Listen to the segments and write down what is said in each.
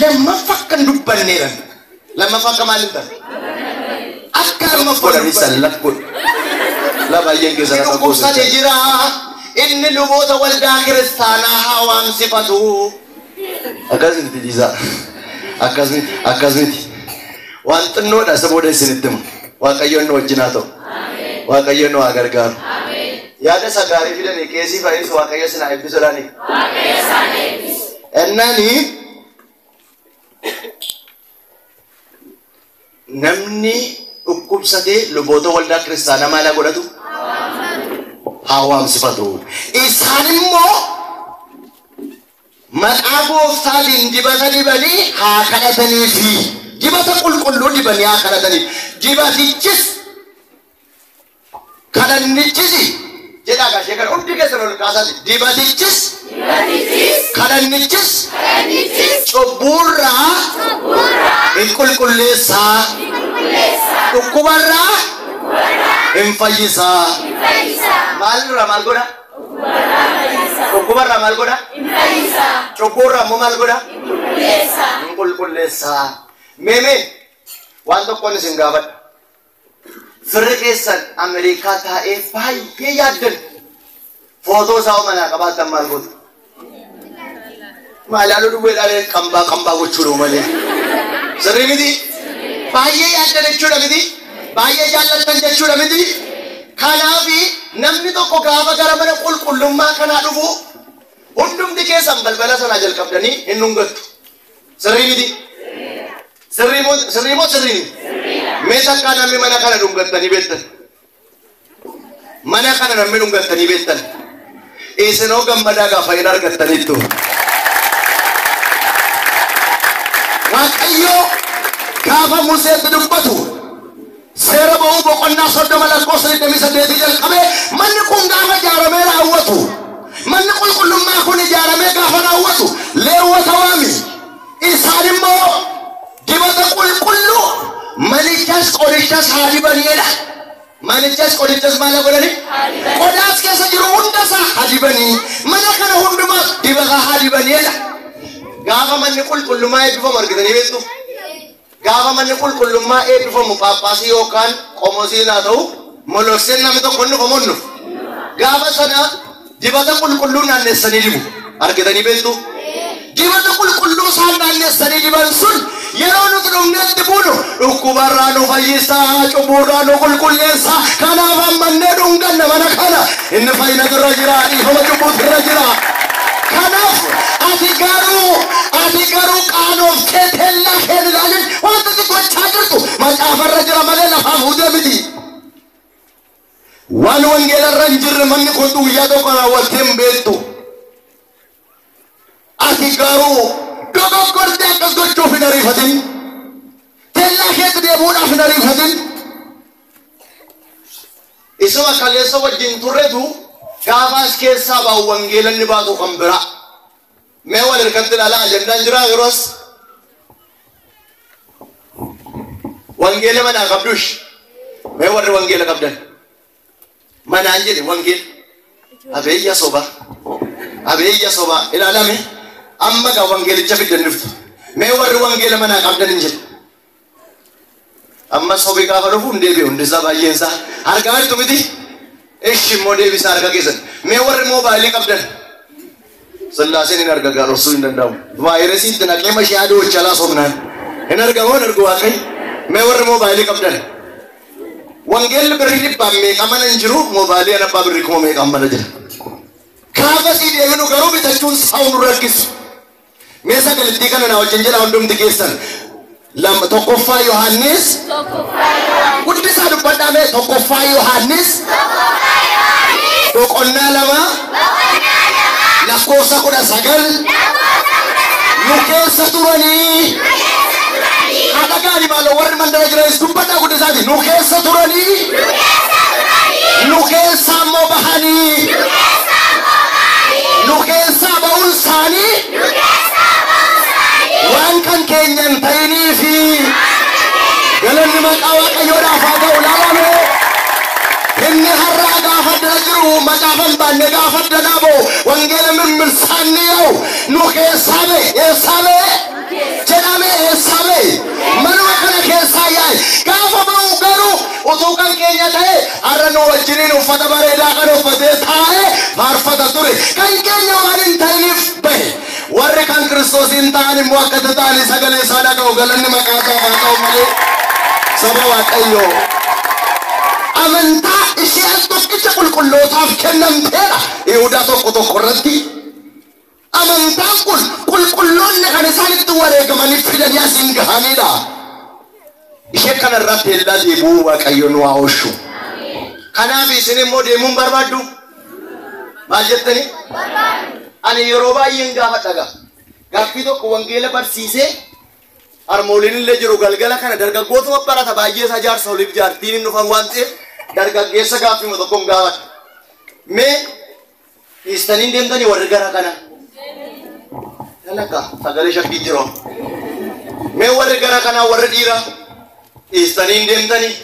Lammaffaa akka hin dubbanneedha. Lammaffaa akka maal hin taane? Akka lammaffaa Godhanii sallaf godhu. Lafa keessan akka dhukkubsate jira. Inni luboota waldaa kiristaanaa haa waamsifatu. Akkas miti dhiisaa. Akkas miti. Akkas miti. Waan xinnoodha isa booda isinitti himu. Waaqayyoon nu wajjin haa ta'u. Waaqayyoon nu haa gargaaru. Yaada isa gaarii fidanii qeesii fa'iis Waaqayyo isin haa eebbisuudhaani. Ennaani namni dhukkubsatee luboota waldaa kiristaanaa maal haa godhatu? Haa waamsifatu. Isaan immoo maqaa gooftaatiin dibata dibanii haa kadhataniifi. Dibata qulqulluu dibanii haa kadhataniif. Dibatichis kadhannichis jedhaa gaashee kana hundi keessan ol kaasaati. Dibatichis kadhannichis cubbuurraa hin qulqulleessaa. Dhukkubarraa hin fayyisaa. Maalirraa maal godha? Dhukkubarraa maal godha? Cubbuurraa immoo maal godha? Hin qulqulleessaa. Meemee waan tokkoon isin gaafadha. Firri keessan Ameerikaa taa'ee baay'ee yaaddan. Footoo isaa manaa qabaattan maal gootu? Maalaaluu duwweedhaan qambaa qambaa gochuudha malee. Sirrii miti? Baay'ee yaaddan jechuudha miti? Baay'ee jaallattan jechuudha miti? Kanaafi namni tokko gaafa gara mana qulqullummaa kanaa dhufu hundumti keessan balbala sanaa jalqabdanii hin dhungattu. Sirrii miti? Sirrii moo sirrii moo sirrii miti? Mee takkaa namni mana kana dhungattanii beektan? Mana kana namni dhungattanii beektan? Isinoo gammadaa gaafa hin argattaniittu. Waaqayyo gaafa Museetti dubbatu seera ba'uu boqonnaa 30 lakkoofsa 28 jalqabee manni kun gaafa ijaaramee raawwatu manni qulqullummaa kun ijaaramee gaafa raawwatu Leewwota waami. Isaan immoo dibata qulqulluu manichas qorichas haa dibaniidha. Manichas qorichas maal haa godhani? Qodaas keessa jiru hundasaa haa dibanii. Mana kana hundumaas dibata haa dibaniidha. Gaafa manni qulqullummaa eebbifamu argitanii beektu? Gaafa manni qulqullummaa eebbifamu paappaasii yookaan qomosiin haa ta'u molokseen namni tokko hin dhufamu hin dhufu. Gaafa sana dibata qulqulluu naanneessanii dibu. Argitanii beektu? Dibata qulqulluu isaan naanneessanii diban sun yeroo nuti dhumneetti buunu dhukkubarraa nu fayyisaa, cubbuurraa nu qulqulleessaa. Kanaaf ammannee dhunganna mana kana. Inni fayyinatu irra jira, dhiifama cubbuutu irra jira. Kanaaf ati garuu qaanooftee teellaa kee hin ilaalin wanta ati gochaa jirtu macaafarra jira malee lafaa fuutee miti. Waan wangeelarra hin jirre manni kun guyyaa tokko raawwattee hin beektu. Ati garuu dogoggortee akkas gochuuf hin ariifatin. Teellaa keetti deebi'uudhaaf hin ariifatin. Isuma kaleessa wajjin turretu gaafa as keessaa ba'u wangeelanni baatu kan biraa. Mee wal harkatti ilaalaa ajandaan jiraa yeroos. Wangeela manaa qabdush. Mee warri wangeela qabdan. Manaan jedhe wangeela. Abeeyya soba. Abeeyya soba. Ilaalame. Amma gaa wangeelicha fiddan dhuftu. Mee warri wangeela manaa qabdan hin jedhe. Amma sobi gaafa dhufu hin deebi'u hundisaa baay'een isaa. Argaa jirtu miti? Ishi immoo deebisaa harka keessan. Mee warri moobaayilii qabdan. Sillaaseen hin arga gaarosuu hin danda'amu. Vaayirasii itti naqee mashee aduu hojjalaa sobnaan. Hin argamu hin argu waaqayyo. Mee warri moobaayilii qabdan. Wangeelli birrii dhibbaan meeqa mana hin jiru moobaayilii abbaa birrii kuma meeqaan mana jira. Gaafa sii deebinu garuu bitachuun saa'u nu rakkisu. Mee sagalittii kana na wajjin jedha hundumti keessan. Lama tokkoffaa Yohaannis. Guddisaa dubbadhaa mee tokkoffaa Yohaannis. Boqonnaa 2 lakkoofsa 19 nu keessa turanii. Haadha gaarii maaloo warri mandara jiranis dubbadhaa guddisaati. Nu keessa turanii. Nu keessa immoo bahanii. Nu keessaa ba'uun isaanii waan kan keenya hin ta'iniifi galanni maqaa Waaqayyoodhaaf haa ta'u. Laalame inni har'aa gaafa dana jiru macaafa hin baanne gaafa danaa ba'u wangeela mirmirsaanni yaa'u nu keessaa ba'e eessaa ba'e jedha. wajjiniin uffata bareedaa kan uffatee taa'ee faarfata ture. Kan keenya waan hin ta'iniif bahe. Warri kan Kiristoos hin ta'an immoo akka ta'anii sagalee isaa dhaga'u galanni maqaa isaa haa ta'u malee saba Waaqayyoo. Amantaa ishee al tokkicha qulqullootaaf kennamteedha. Yihudaa tokko tokko irratti. Amantaan kun qulqulloonni kan isaan itti wareegamanii fidanii asiin gahanidha. Ishee kanarratti ellaa deebi'uu Waaqayyo nu haa oolchu. Kanaaf isin immoo deemuun barbaaddu? Maal jettanii? Ani yeroo baay'een gaafadha gaa. Gaaffii tokko wangeela barsiisee harmooliin illee jiru galgala kana dargaggootuma barata baay'ee isaa jaarsa oliif jaartiin hin dhufan waan ta'eef dargaggeessa gaaffii tokkoon gaafadha. Mee dhiistanii deemtanii warri gara kana? Dalagaa sagalee shakkii jiru. Mee warri gara kanaa warri dhiiraa dhiistanii hin deemtanii?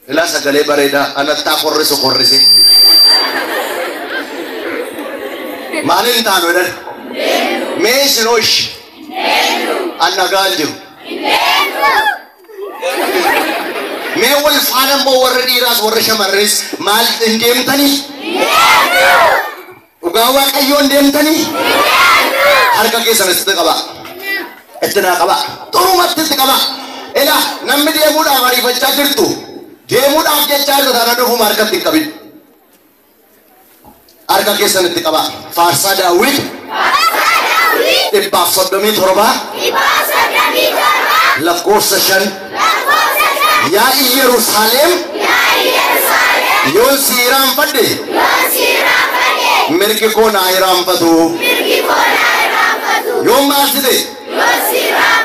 Ilaa sagalee bareedaa anattaa qorrisu qorrise. Maal hin taanu jedhan? Mee isin hooshi? An nagaan jiru. Mee wal faana immoo warri dhiiraas warri shamarris maal hin deemtanii? Dhugaa Waaqayyoo hin deemtanii? Harka keessan itti qabaa. Itti naa qabaa. Xurumatti itti qabaa. Ilaa namni deemuudhaaf ariifachaa jirtu. Deemuudhaaf jechaa jirtu taanaan dhufuma harkatti hin qabin. Harka keessan itti qabaa. Faarsaa Daawit 137 lakkoofsa 5. Yaa Iyyerusaalem yoon si hiraanfadhe mirgi koo naa hiraanfatu. Yoon maal site?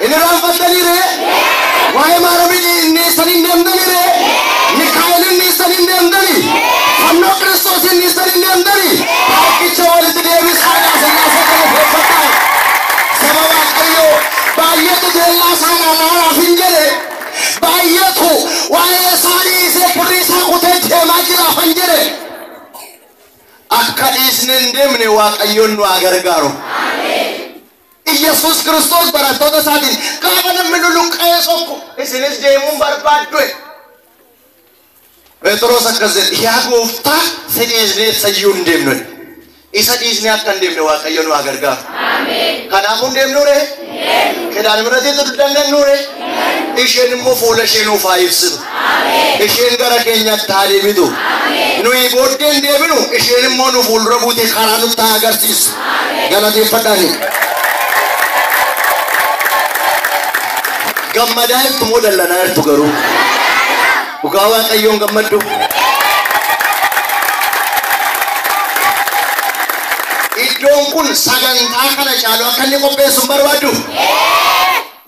Inni hiraanfattanii ree? Waa'ee Maariyaam inni isaan hin deemtanii ree? Mikaa'el inni isaan hin deemtanii? Fannoo Kiristoos inni isaan hin deemtanii? Harkicha walitti deebisaa Sillaasee galateeffadhaa. Saba Waaqayyoo baay'eetu teellaa isaa ilaalaaf hin jedhe. Baay'eetu waa'ee isaa dhiisee kirrii isaa kutee deemaa jiraaf hin jedhe. Akka dhiisne hin deemne Waaqayyoon nu haa gargaaru. Iyyasuus Kiristoos barattoota isaatiin gaafa namni luluqqa'ee sokku isinis deemuun barbaaddu. Phexros akkas jedhe, yaa gooftaa si dhiisnee sayyuu hin deemnu. Isa dhiisnee akka hin deemne Waaqayyo nu haa gargaaru. Kanaafuu hin deemnu ree? Kidaan Mihiratiitu dandannu ree? Isheen immoo fuula ishee nuuf haa ibsitu. Isheen gara keenyatti haa deebitu. Nuyi booddee hin deebinu isheen immoo nu fuuldura buutee karaa nutti haa agarsiisu. Galateeffadhaani. Gammadaa jirtu moo dallanaa jirtu garuu? Dhugaa Waaqayyoon gammaddu. Iddoon kun sagantaa kana caalu akka inni qopheessu hin barbaaddu?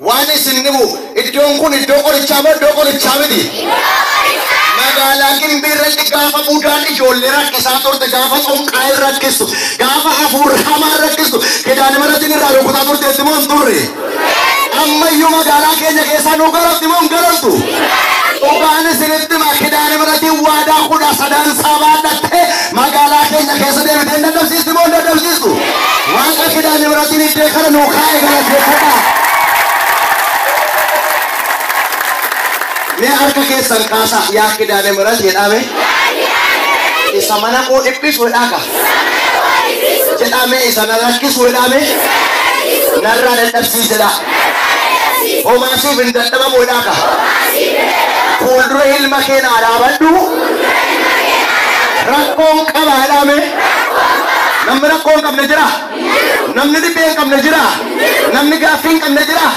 Waan isin dhibu iddoon kun iddoo qorichaa moo iddoo qorichaa miti? Magaalaa Gimbii irratti gaafa budaan ijoollee rakkisaa turte, gaafa xonqaa'ee rakkistu, gaafa hafuurri hamaa rakkistu, Kidaan Mihiratiin irraa rukutaa turteetti moo hin turre? Ammayyuu magaalaa keenya keessaa nu garafti moo hin garaftu? Dhugaan isinitti hima Kidaan Mihiratiin waadaa 13 isaa baadhattee magaalaa keenya keessa deebitee hin dadhabsiisti moo hin dadhabsiistu? Waaqa Kidaan Mihiratiin iddoo kana nuu kaa'e galateeffadhaa. Mee harka keessan kaasaa yaa Kidaan Mihirat jedhame. Isa mana koo dhiphisu jedhaa ka. Jedhame isa na rakkisu jedhame. Narraa dadhabsiisedha. Homaasiif hin dadhabamu jedhaa ka. Fuuldura ilma kee naa dhaabadhu. Rakkoon qaba jedhame. Namni rakkoo hin qabne jira? Namni dhibee hin qabne jira? Namni gaaffii hin qabne jira?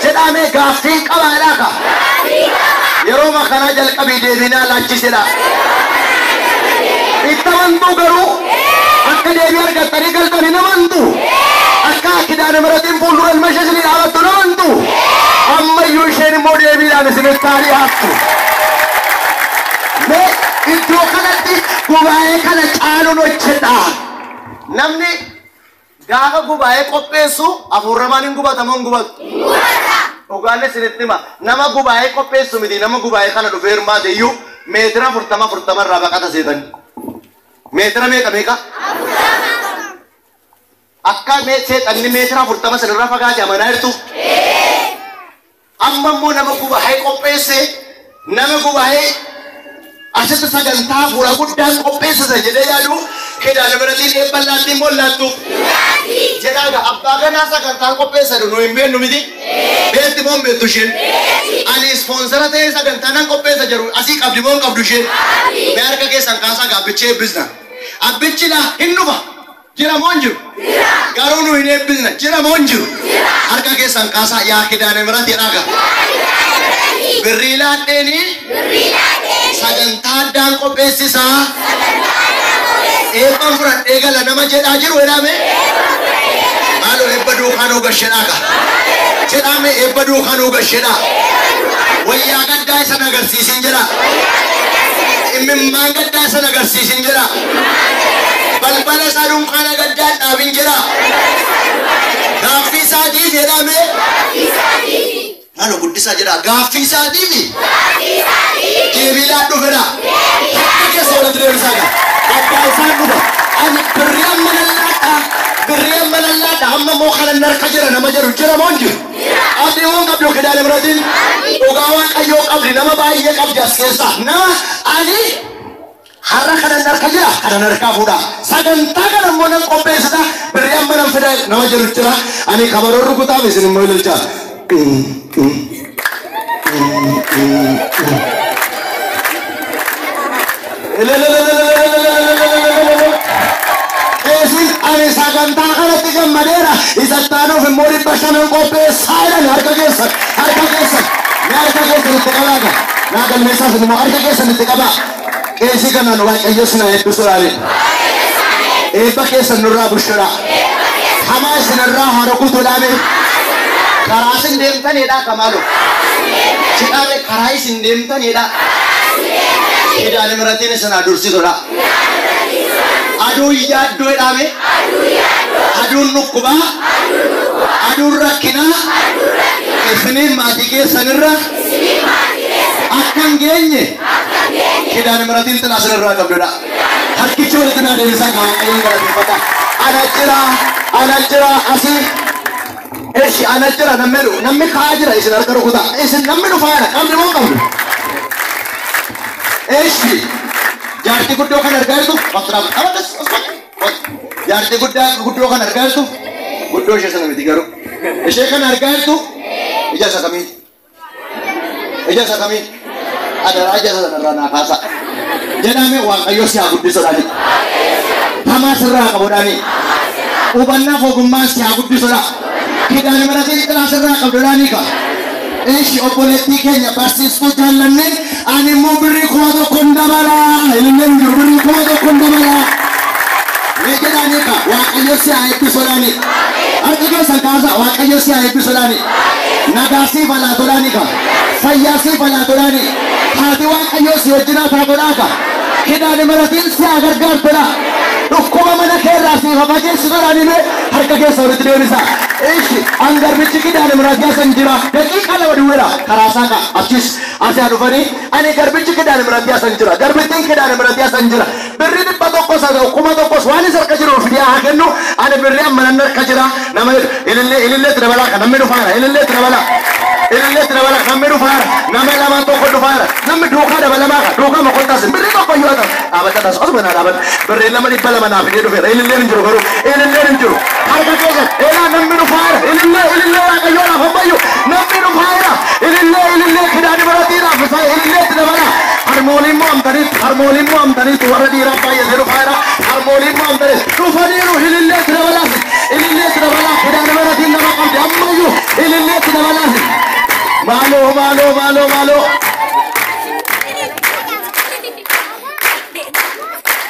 Jedhame gaaffii hin qaba jedhaa ka. Yeroo makanaa jalqabii deebinaa laachisedha. Itti amantuu garuu akka deebii argattanii galtanii namantu. Akka Kidaan Mihiratiin fuuldura ilma ishee isinii dhaabattu namantu. Ammayyuu isheen immoo deebiidhaan isinitti haa dhiyaattu. Mee iddoo kanatti gubaa'ee kana caaluun hojjedha. Namni gaafa gubaa'ee qopheessu hafuurramaan hin gubata moo hin gubatu? Dhugaan isinitti hima. Nama gubaa'ee qopheessu miti nama gubaa'ee kana dhufee hirmaate iyyuu meetira 40 40 irraa baqata seetani. Meetira meeqa meeqa? Akka seexanni meetira 40 sanirraa fagaate amanaa jirtu? Amma immoo nama gubaa'ee qopheesse nama gubaa'ee Asitti sagantaa fuula guddaan qopheessisa jedhee yaadu Kidaane Mihiratiin eebba laattii immoo laattuuf. Jedhaa abbaa ganaa sagantaan qopheessa nu hin beeknu miti. Beekti moo hin beektu isheen? Ani ispoonsara ta'ee sagantaa nan qopheessa jedhu asii qabdi moo hin qabdu isheen? Mee harka keessan kaasaa gaabbicha eebbisna. Abbichi laa hin dhufa. Jira moo hin jiru? Garuu nu hin eebbisna. Jira moo hin jiru? Harka keessan kaasaa yaa Kidaane Mihirat jedhaa gaa. Birrii laadheeni sagantaa addaan qopheessisaa. Eebban fudhadhee gala nama jedhaa jiru jedhame. Maaloo eebba duukaa nuu gashedhaa gaa. Jedhame eebba duukaa nuu gashedhaa. Wayyaa gaddaa isan agarsiisin jedha. Imimmaan gaddaa isan agarsiisin jedha. Balbala isaa dunkaana gaddaa hin dhaabin jedha. Gaaffii isaatiif jedhame. Maaloo guddisaa jedha. Gaaffii isaatiif. Deebii laadhu fedha. Harka keessa walitti deebisaa gaa. Abbaa isaan dhufa. Ani birrii amma nan laadha. Birrii amma nan laadha. Amma immoo kanan harka jira nama jedhu jira moo hin jiru? Abdii waan qabdu Kidaane Mihiratiin. Dhugaa Waaqayyoo qabdi nama baay'ee qabdi as keessaa. Nama ani har'a kanan harka jira kanan harkaa fuudha. Sagantaa kana immoo nan qopheessita. Birrii amma nan fida nama jedhu jira. Ani kabaroon rukutaaf isin immoo ililchaa. Qeesiin ani sagantaa kanatti gammadeera. Isa taanuuf immoo 500 qopheessaa jedhan harka keessan harka keessan mee harka keessan itti qabaa gaa. Naa galmeessaas immoo harka keessan itti qabaa. Qeesii kanaan Waaqayyo isin haa eebbisuudhaani. Eebba keessan nurraa bushuudha. Hamaa isinirraa haa rukutuudhaani. Karaa isin deemtanidha kamaalu. Jedhame karaa isin deemtanidha. Kidaane Mihiratiin isin haa dursisudha. Aduun yaaddoo jedhame. Aduun dhukkubaa. Aduun rakkinaa. Isiniin maatii keessanirra akka hin geenye Kidaane Mihiratiin xilaa isinirraa qabdudha. Harkicha walitti naa deebisaa kan Waaqayyoon galateeffadha. Ana jira, ana jira asii. Eshi ana jira namni dhufu namni ka'aa jira isin harka rukutaa. Isin namni dhufaa jira qabdi moo qabdu? Eshi jaartii guddoo kan argaa jirtu qabadhas jaartii guddaa guddoo kan argaa jirtu guddoo ishee sana miti garuu ishee kan argaa jirtu ija isa kamii ija isa kamii adaraa ija isa sanarraa naa kaasa jedhame Waaqayyo si haa guddisuudhaani hamaa sirraa qabuudhaani hubannaaf ogummaan si haa guddisuudha Kidaane Mihiratiin xilaa sirraa qabduudhaani ka. Eshi obboleettii keenya barsiistuu jaallanneen ani immoo birrii 1000 dabalaa. Ililleen jiru birrii 1000 dabalaa. Mee jedhaanii ka Waaqayyo si haa eebbisuudhaani. Harka keessan kaasa Waaqayyo si haa eebbisuudhaani. Nagaa siif haa laatuudhaani ka. Fayyaa siif haa laatuudhaani. Haati Waaqayyo si wajjin haa taatuudhaa ka. Kidaane Mihiratiin si haa gargaartudha. Dhukkuba mana keerraa siif haa fageessituudhaani mee harka keessa walitti deebisa. Eshi an garbichi Kidaane Mihiratii asan jira. Daqiiqaa 2 duwweera karaa isaa ka'a. Achis asii haa dhufanii ani garbichi Kidaane Mihiratii asan jira. Garbittiin Kidaane Mihiratii asan jira. Birrii 100 haa ta'u 1000 waan isa harka jiru fidee haa kennu. Ani birrii amma nan harka jira. Nama ilillee ililleetti dabalaa kan namni dhufaara ililleetti dabalaa. Ililleetti dabalaa namni dhufaara. Nama 2 1 dhufaara. Namni duukaa dabalamaa kan duukaa mokottaas birrii 1 yoo ta'u dhaabata taas osuma naa dhaabata. Birrii 2 200 naa fidee dhufeera. Ililleen hin jiru garuu ililleen hin jiru. Harka keessan eelaa namni dhufaara. Ilillee ilillee Waaqayyoodhaaf ammayyu namni dhufaara. Ilillee ilillee Kidaane Mihiratiidhaaf isaa ililleetti dabalaa. Harmooliin mo'amtaniitu harmooliin mo'amtaniitu warra dhiiraa baay'atee dhufaara. Harmooliin mo'amtaniitu dhufaniiru ililleetti dabalaas. Ililleetti dabalaa Kidaane Mihiratiin nama qabdi ammayyu ililleetti dabalaas. Maaloo maaloo maaloo maaloo.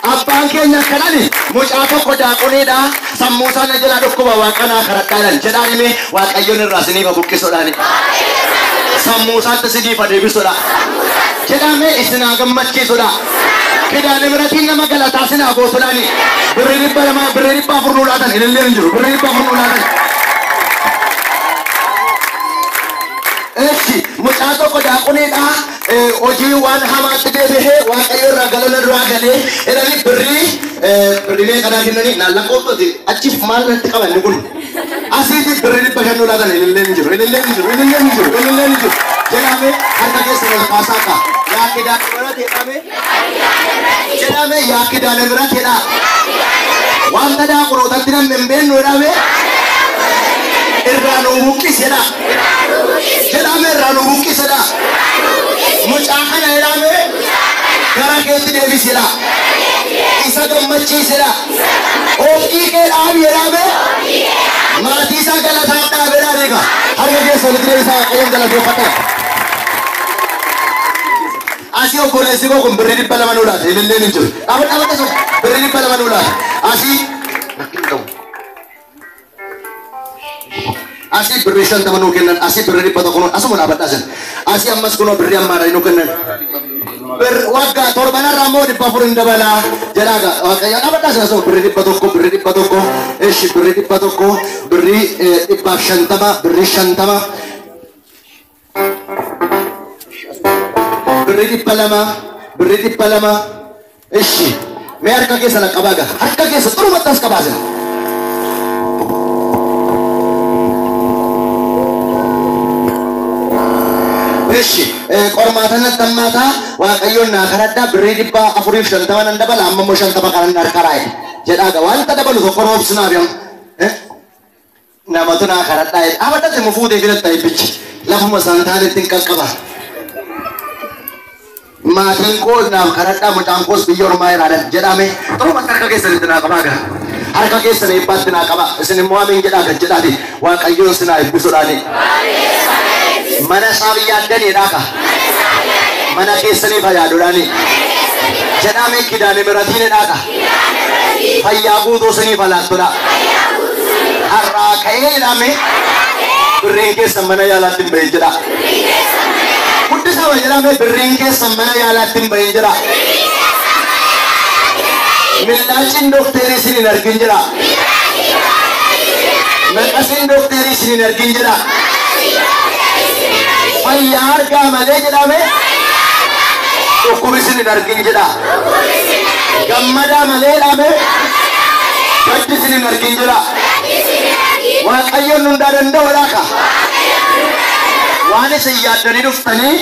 Abbaan keenya akkanani mucaa tokko daaqoniidha sammuu isaa na jalaa dhukkuba waaqanaa kadhadhaadhaan jedhaan himee Waaqayyoon irraa isiniif haa buqqisuudhaani. Sammuu isaatti isiniif haa deebisuudha. Jedhamee isin haa gammachiisuudha. Kidaane Mihiratiin nama galataa isin haa gootuudhaani. Birrii 200 birrii 400 nuu laatan ililleen hin jiru birrii 400 nuu laatan. Eshi mucaa tokko daaqoniidha hojii waan hamaatti deebi'ee Waaqayyo irraa galana duraa galee jedhanii birrii birrii meeqanaa kennanii naan lakkooftooti achiif maal natti qaban inni kun asiiti birrii 500 nuu laatan ililleen hin jiru ililleen hin jiru ililleen hin jiru ililleen hin jiru jedhamee harka keessa ol kaasaa ka'a. Yaa Kidaane Mihiratii jedhamee Jedhame yaa kidaane biratti jedha. Wanta daaqorootatti namni hin beeknu jedhame irraa nu buqqisedha. Jedhame irraa nu buqqisedha. Mucaa kana jedhame gara keetti deebisedha. Isa gammachiisedha. Oofii kee dhaabi jedhame maatii isaa galataaf dhaabedha beeka. Harka keessa walitti deebisaa Waaqayyoon galateeffadha. Asii obboleessi koo kun birrii 200 nuu laata. Ililleen hin jiru. Dhaabadha dhaabadha sun birrii 200 nuu laata. Asii rakkin qabu. Asii birrii 50 nuu kennan. Asii birrii 100 nuu asuma dhaabadhaa sin. Asii ammas kunoo birrii ammaadha nuu kennan. Waggaa torbanarraa immoo 400 hin dabalaa jedhaa gaa. Waaqayyo dhaabadhaa sin asuma birrii 100 birrii 100 ishi birrii 100 birrii 150 birrii 50 birrii 200 birrii 200 ishi mee harka keessa na qabaa gaa. Harka keessa xurumatti as qabaa sin. Ishi qormaata natti hammaataa Waaqayyoon naa kadhadhaa birrii 450 nan dabala amma immoo 50 kanan harka raa'e jedhaa gaa. Wanta dabalu tokko roobsinaaf yam namatu naa kadhadhaa jedhe. Dhaabadhate immoo fuutee filatta eebbichi lafuma isaan taanetti hin qaqqaba. Maatiin koo naaf kadhadhaa mucaan koos biyya ormaa irraa jedhame xurumatti harka keessanitti naa qabaa gaa. Harka keessan eebbaatti naa qaba. Isin immoo amiin jedhaa gad jedhaati Waaqayyoon sinaa eebbisuudhaani. Mana isaa yaaddaniidha ka. Mana keessanii fayyaaduudhaani. Jedhame kidaane miratiinidha ka. Fayyaa guutuu isinii falaattudha. Har'aa ka'ee jedhame birriin keessan mana yaalaatti hin bahin jedha. Guddisaa jedhame birriin keessan mana yaalaatti hin bahin jedha. Millaaciin dookterii isin hin argin jedha. Maqasiin dookterii isin hin argin jedha. Fayyaa argaa malee jedhame dhukkubi isin hin argin jedha. Gammadaa malee jedhame gaddi isin hin argin jedha. Waaqayyoon hundaa danda'u ka. Waan isin yaaddanii dhuftanii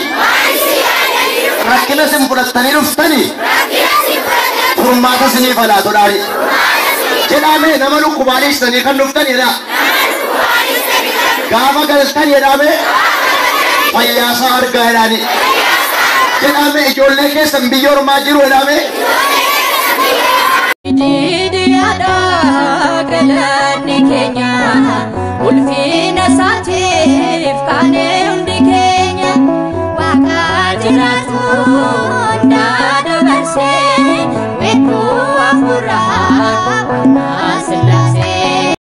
rakkina isin fudhattanii dhuftanii furmaata isiniif laatudhaani. Jedhame nama dhukkubaa dhiistanii kan dhuftan jedha. Gaafa galtan jedhame fayyaasaa argaa jedhani. Jedhame ijoollee keessan biyya ormaa jiru jedhame. Jiidhiyaadha galanni keenya ulfina isaatiif kaanee hundi keenya Waaqa jiraatu hundaa dabarsee.